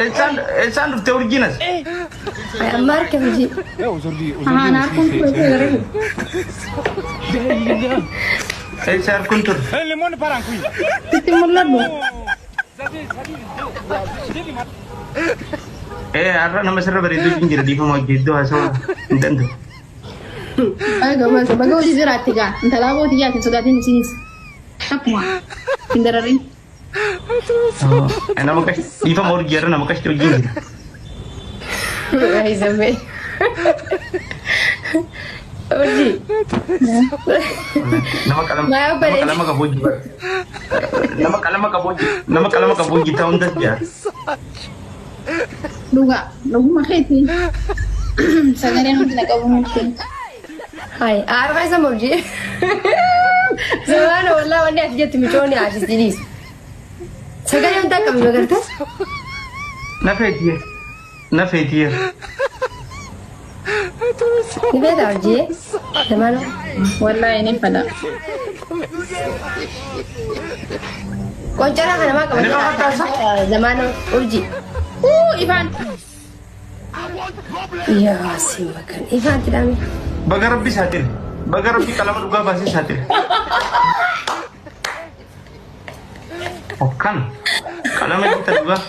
Eessaan eessaan dhuftee urjiin as? Amma harka hojii. Ahaa, na harkuun ture ture garee. Eessa harkuun ture? Sitti mul'adhu. Ee har'a nama sirra bareedduu wajjin jira dhiifama hojii iddoo haasawaa hin danda'u. Baga baga baga hojii jiraatti gaa. Intalaa bootii yaati hin sodaatin isinis. Akkuma hin dararin. Nama qashti dhiifama urjii har'a nama qashti wajjin jira. Ay, zammee. Urjii. Nama qalama Maa nama obboleessi. qalama qabu hojii bara. Nama qalama qabu hojii nama qalama qabu hojii ta'uu hundas jira. Dhugaa dhuguma keetii. Sagaleen hundi na qabu murtee. Hai, arfa isa murjii. Zamaana wallah wanni ati jettu micoonni aarsistiinis. Sagalee hundaa qabdu agartee? Na feetiye. Na feetiye. Ni beektaa urjii? Zamaana. Wallaahi ni fada. Qoncaraa kana maa Ni qabata? Zamaana urjii. Uu ifaan. Yaa si makan. Ifaan tidhaame. Baga rabbi saaxile. Baga rabbi qalama dhugaa baasee saaxile. Akkan qalama jita dhugaa.